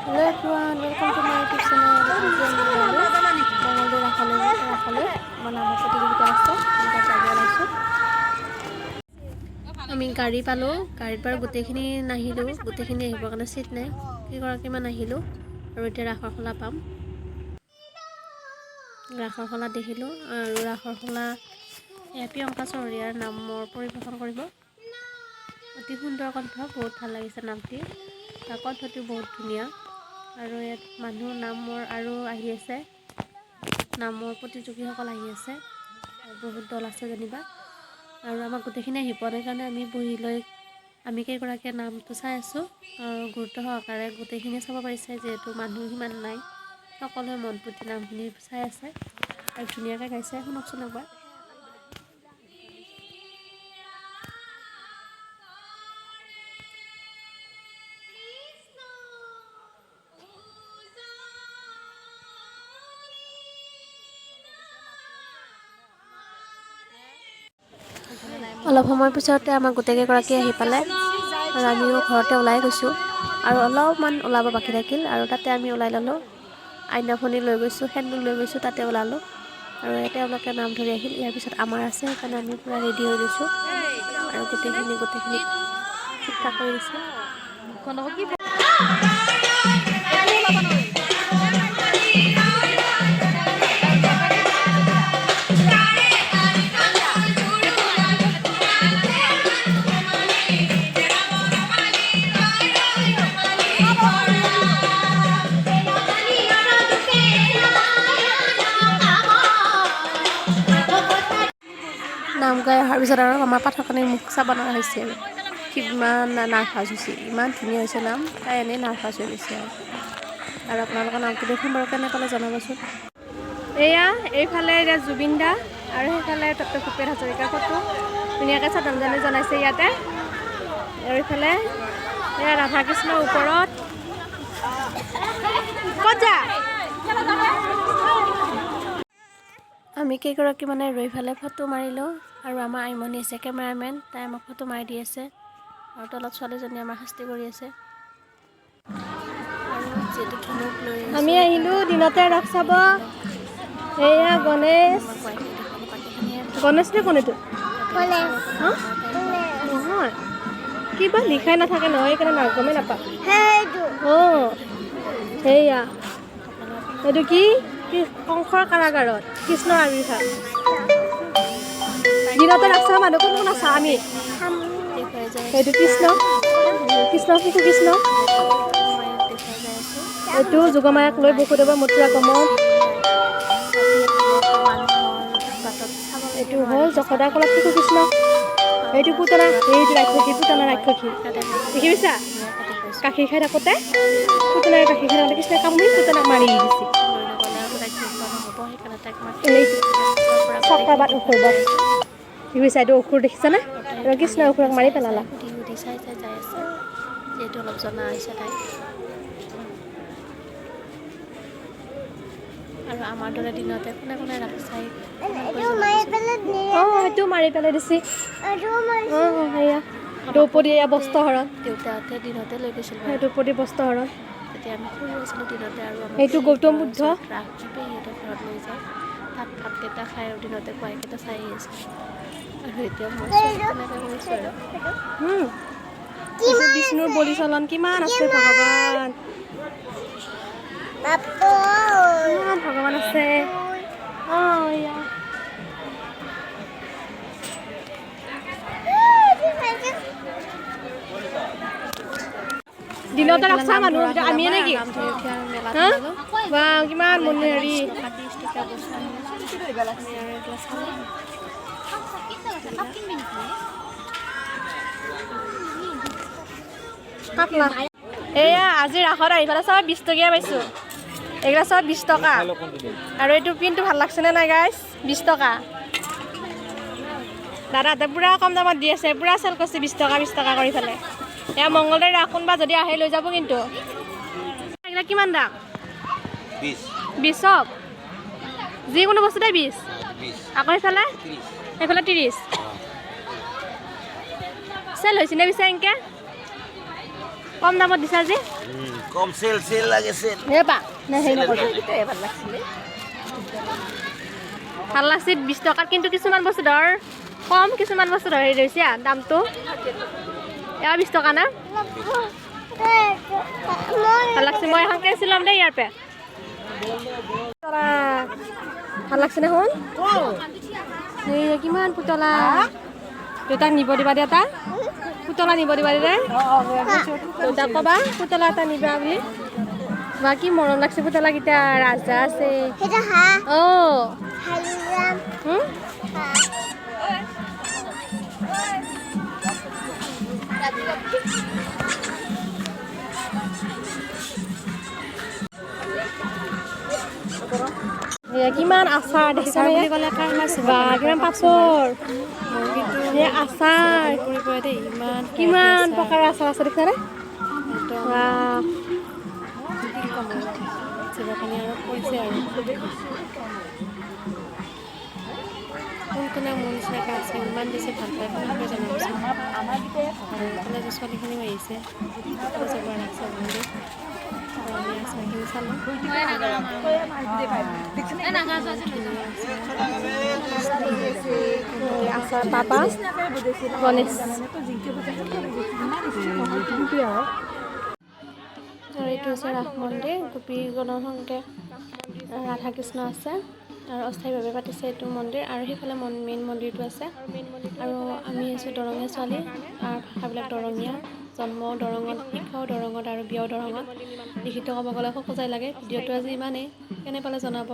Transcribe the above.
Hello everyone, welcome to my YouTube channel. আজি আমি ওলালোঁ মঙলদৈ ৰাসলৈ। আমাৰ নামৰ প্ৰতিযোগিতা আছে, আমি তাত যাব ওলাইছোঁ। আমি গাড়ী পালোঁ। গাড়ীত বাৰু গোটেইখিনি নাহিলোঁ, গোটেইখিনি আহিবৰ কাৰণে চিট নাই। কেইগৰাকীমান আহিলোঁ আৰু এতিয়া ৰাসৰ খোলা পাম। ৰাসৰ খোলা দেখিলোঁ আৰু ৰাসৰ খোলা এয়া প্ৰিয়ংকা চহৰীয়াৰ নামৰ পৰিৱেশন কৰিব। অতি সুন্দৰ কণ্ঠ, বহুত ভাল লাগিছে নামটি। তাৰ কণ্ঠটো বহুত ধুনীয়া। আৰু ইয়াত মানুহ নামৰ আৰু আহি আছে, নামৰ প্ৰতিযোগীসকল আহি আছে আৰু বহুত দল আছে যেনিবা। আৰু আমাক গোটেইখিনি আহি পোৱা নাই কাৰণে আমি বহি লৈ আমি কেইগৰাকীয়ে নামটো চাই আছোঁ আৰু গুৰুত্ব সহকাৰে গোটেইখিনি চাব পাৰিছে। যিহেতু মানুহ সিমান নাই, সকলোৱে মন পুতি নামখিনি চাই আছে আৰু ধুনীয়াকৈ গাইছে। শুনকচোন একবাৰ। অলপ সময়ৰ পিছতে আমাৰ গোটেইকেইগৰাকী আহি পালে আৰু আমিও ঘৰতে ওলাই গৈছোঁ আৰু অলপমান ওলাব বাকী থাকিল আৰু তাতে আমি ওলাই ল'লোঁ। আইনাফণি লৈ গৈছোঁ, সেন্দুৰ লৈ গৈছোঁ, তাতে ওলালোঁ আৰু তেওঁলোকে নাম ধৰি আহিল। ইয়াৰ পিছত আমাৰ আছে, সেইকাৰণে আমি পূৰা ৰেডি হৈ গৈছোঁ আৰু গোটেইখিনি ঠিক ঠাক কৰি দিছে। নাম গাই অহাৰ পিছত আৰু আমাৰ পাঠকনিৰ মুখ চাব নোৱাৰা হৈছে আৰু কিমান নাৰ্ভাছ হৈছে। ইমান ধুনীয়া হৈছে নাম, তাই এনেই নাৰ্ভাছ হৈ গৈছে। আৰু আপোনালোকৰ নামটো দেখোন বাৰু কেনে পালে জনাবচোন। এয়া এইফালে এতিয়া জুবিন দা আৰু সেইফালে ডক্টৰ ভূপেন হাজৰিকাৰ ফটো, ধুনীয়াকৈ শ্ৰদ্ধাঞ্জলি জনাইছে ইয়াতে। আৰু এইফালে এয়া ৰাধা কৃষ্ণৰ ওপৰত। ক'ত যা? আমি কেইগৰাকী মানে ৰৈ পেলাই ফটো মাৰিলোঁ আৰু আমাৰ আইমণি আছে কেমেৰামেন, তাই আমাক ফটো মাৰি দি আছে আৰু তলত ছোৱালীজনী আমাৰ শাস্তি কৰি আছে। আৰু যিহেতু ধুনুক লৈ আহিছোঁ, আমি আহিলোঁ দিনতে ৰাস চাব। এয়া গণেশ। আমাক ৱাইফে দেখালোঁ বাকীখিনিয়ে। গণেশ নে কোন এইটো? হা? নহয়, কিবা লিখাই নাথাকে নহয়, সেইকাৰণে গমেই নাপাওঁ। অঁ, সেয়া এইটো কি কি কংসৰ কাৰাগাৰত কৃষ্ণৰ আৱিৰ্ভাৱ। দিনতে ৰাস চাব মানুহ কোন কোন আছা? আমি দেখুৱাই যাই। এইটো কৃষ্ণ, কৃষ্ণ, শিশু কৃষ্ণ। মায়ক দেখুৱাই যাই আছোঁ। এইটো যোগমায়াক লৈ বসুদেৱৰ মথুৰা গমন। মানুহৰ বাটত চাব। এইটো হ'ল যশোদা কোলাত শিশু কৃষ্ণ। এইটো পুতনা, এইটো ৰাক্ষসী, পুতনা ৰাক্ষসী দেখি পাইছা? গাখীৰ খাই থাকোঁতে, পুতনাই গাখীৰ খাই থাকোঁতে কৃষ্ণই কামুৰি পুতনাক মাৰি দিছে। লৈ নগ'লে আৰু তাইক দেখুওৱা নহ'ব, সেইকাৰণে তাইক মই এইটো পৰা চক্ৰবাত অসুৰ বধ দেখি পাইছা? এইটো অসুৰ দেখিছানে? আৰু কৃষ্ণই অসুৰক মাৰি পেলালা। সুধি সুধি চাই চাই যাই আছে, যিহেতু অলপ জনা হৈছে তাই আৰু আমাৰ দৰে দিনতে কোনে কোনে ৰাস চাই কমেণ্ট কৰি জনাবচোন। অঁ, সেইটো মাৰি পেলাই দিছে। অঁ, সেয়া দ্ৰৌপদী, এয়া বস্ত্ৰহৰণ। দেউতাহঁতে দিনতে লৈ গৈছিল বাৰু। দ্ৰৌপদী বস্ত্ৰহৰণ। তেতিয়া আমি সৰু আছিলোঁ দিনতে আৰু আমাক এইটো গৌতম বুদ্ধ। ৰাস পেহীহঁতৰ ঘৰত লৈ যায়, তাত ভাতকেইটা খাই আৰু দিনতে কোৱাইকেইটা চাই আহি আছিলোঁ। আৰু এতিয়া মই চব তেনেকৈ কৰিছোঁ আৰু বিষ্ণুৰ বলি চলন কিমান আছে, ভগৱান, কিমান ভগৱান আছে। অঁ, এয়া দিনতে ৰাস চোৱা মানুহ ভিতৰত আমিয়ে নেকি? নাম ধৰি উঠি আৰু মেলাত হা? সোমালোঁ। বাহ, কিমান মন হেৰি। 30 টকীয়া বস্তু আনিলোঁ আমি আৰু এইবিলাক চালোঁ। কাটলা। এয়া আজি ৰাসত আহি পেলাই চব 20 টকীয়া পাইছোঁ। এইগিলা চব 20 টকা। আৰু এইটো পিনটো ভাল লাগছেনে নাই গাইছ? 20 টকা। দাদাহঁতে পূৰা কম দামত দি আছে, পূৰা চেল কৰিছে 20 টকা 20 টকা কৰি পেলাই। এয়া মংগলদৈ ৰাস, কোনোবা যদি আহে লৈ যাব কিন্তু। এইগিলা কিমান দাম? 20। 20 চব? যিকোনো বস্তুতে 20? 20। আকৌ সেইফালে? 30। সেইফালে 30। চেল হৈছেনে পিছে? এনেকৈ কম দামত দিছা যে। কম চেল চেল লাগে চেল। হে পা নে সেই নকৰিব। ভাল লাগছে 20 টকাত, কিন্তু কিছুমান বস্তু ধৰ কম, কিছুমান বস্তু ধৰ হেৰি হৈছে দামটো। এয়া 20 টকা না? ভাল লাগছে। মই এখন কেঁচি ল'ম দেই ইয়াৰ পৰা। ভাল লাগছে নে শুন? এই কিমান পুতলা। দেউতাক নিব দিবা, দেউতা পুতলা নিব দিবা। দেউতাই দেউতাক ক'বা পুতলা এটা নিবা বুলি। বাকী মৰম লাগছে পুতলাকেইটা। ৰাজা আছে। অঁ, কিমান আচাৰ দেখিছা বুলি ক'লে বা, কিমান পাপৰ, আচাৰ, কিমান প্ৰকাৰৰ আচাৰ আছে দেখিছানে? কোন কোনে মোৰ নিচিনাকৈ আছে, ইমান বেছি ভাল পায়, কমেণ্ট কৰি জনাবচোন। আৰু কলেজৰ ছোৱালীখিনিও আহিছে কলেজৰ পৰা ৰাস চাবলৈ। আৰু আমি আচাৰখিনি চালোঁ। আচাৰ পাপা গণেশ। আৰু এইটো হৈছে ৰাস মন্দিৰ। গোপীগণৰ সৈতে ৰাধা কৃষ্ণ আছে আৰু অস্থায়ীভাৱে পাতিছে এইটো মন্দিৰ। আৰু সেইফালে মেইন মন্দিৰটো আছে। আৰু আমি আছোঁ দৰঙীয়া ছোৱালী, আৰু ভাষাবিলাক দৰঙীয়া। জন্ম দৰঙত, শিক্ষাও দৰঙত আৰু বিয়াও দৰঙত। লিখিত ক'ব গ'লে খোকোজাই লাগে। ভিডিঅ'টো আজি ইমানেই, কেনে পালে জনাব।